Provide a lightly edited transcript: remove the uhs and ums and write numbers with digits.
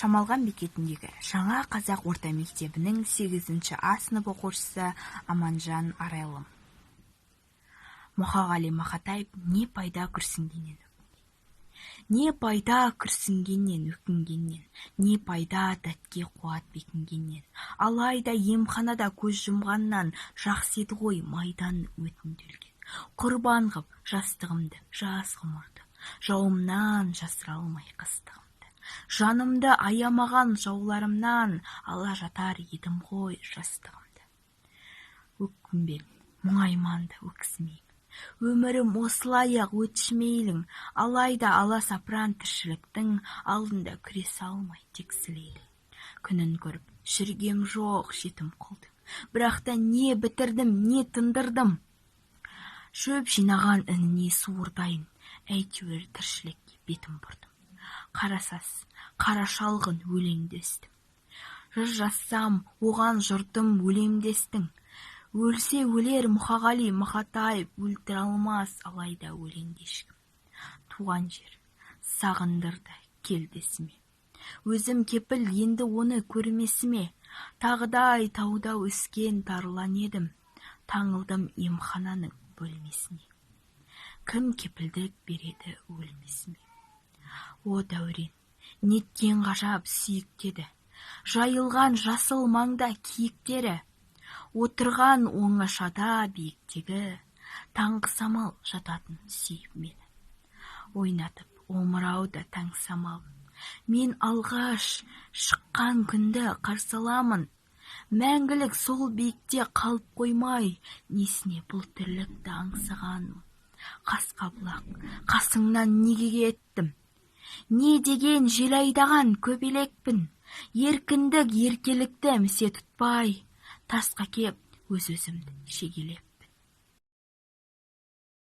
Шамалған бекетіндегі жаңа қазақ орта мектебінің 8 А сынып оқушысы Аманжан Арайлым. Мұқағали Мақатаев. Не пайда күрсінгеннен, не пайда күрсінгеннен, өкінгеннен, не пайда дәтке қуат бекінгеннен? Алайда емханада көз жұмғаннан жақсы еді ғой майдан өтінде өлген. Құрбан ғып жастығымды, жас ғұмырды, жауымнан жасыра алмай қастығымды, жанымды аямаған жауларымнан ала жатар едім ғой жастығымды. Өкінбен, мұңайман да өксімеймін, өмірім осылай-ақ өтші мейлің. Алайда аласапыран тіршіліктің алдында күресе алмай тек сілейлі. Күнін көріп жүргем жоқ жетім құлдың, бірақ та не бітірдім, не тындырдым? Шөп жинаған ініне суырдайын, әйтеуір тіршілікке бетім бұрдым. Қарасаз, қара шалғын өлеңді естім. Жыр жазсам, оған жұртым өлемдестің. Өлсе өлер Мұқағали Мақатаев, өлтіре алмас алайда өлеңді ешкім. Туған жер сағындырды, кел десіме. Өзім кепіл енді оны көрмесіме. Тағыдай тауда өскен тарлан едім, таңылдым емхананың бөлмесіне. Кім кепілдік береді өлмесіме? О, дәурен, неткен ғажап сүйікті еді жайылған жасыл маңда киіктері, отырған оңашада биіктегі таңғы самал жататын сүйіп мені, ойнатып омырауда таң самалын. Мен алғаш шыққан күнді қарсы аламын. Мәңгілік сол биікте қалып қоймай, несіне бұл тірлікті аңсағанмын? Қасқа бұлақ, қасыңнан неге кеттім? Не деген жел айдаған көбелекпін? Еркіндік, еркелікті місе тұтпай, тасқа кеп өз өзімді шегелеп.